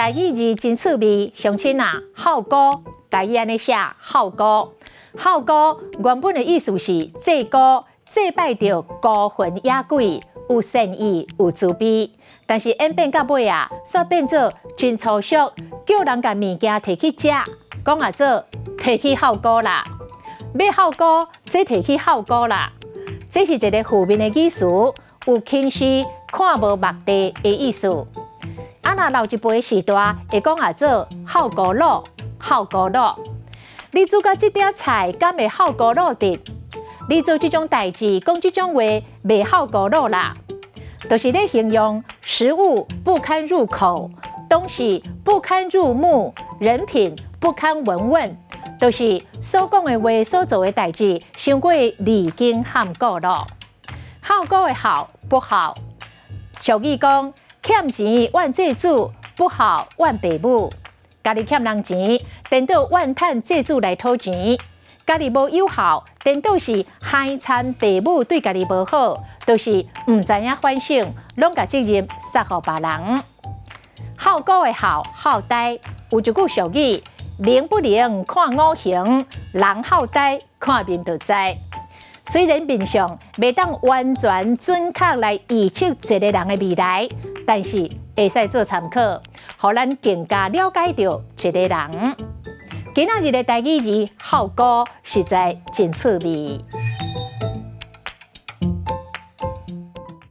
台語字真趣味，鄉親啊，孝菇，台語按呢寫，孝菇，孝菇原本的意思是祭菇，祭拜著孤魂野鬼，有善意，有慈悲。但是演變到尾啊，煞變做真粗俗，叫人共物件提去食，講啊做提去孝菇啦，欲孝菇，這提去孝菇啦。這是一个負面的意思，有輕視、看無目的的意思。啊，若老一輩時代會講啊做孝菇滷，孝菇滷。你煮甲這碟菜，敢會孝菇滷得？你做這種代誌，講這種話，袂孝菇滷啦。就是咧形容食物不堪入口，東西不堪入目，人品不堪聞問，就是所講的話、所做的代誌，傷過離經叛道咯。孝菇的孝不孝，俗語講欠錢怨債主，不孝怨爸母。家己欠人錢，顛倒怨嘆債主來討錢；家己無有孝，顛倒是害慘爸母對家己無好，就是毋知影反省，攏共責任撒予別人。孝菇的孝孝呆，有一句俗語：靈不靈看五行，人孝呆看面就知。雖然面相袂當完全準確來預測一個人的未來，但是會使做參考，予咱更加了解著一個人。今仔日的台語字孝菇實在真趣味。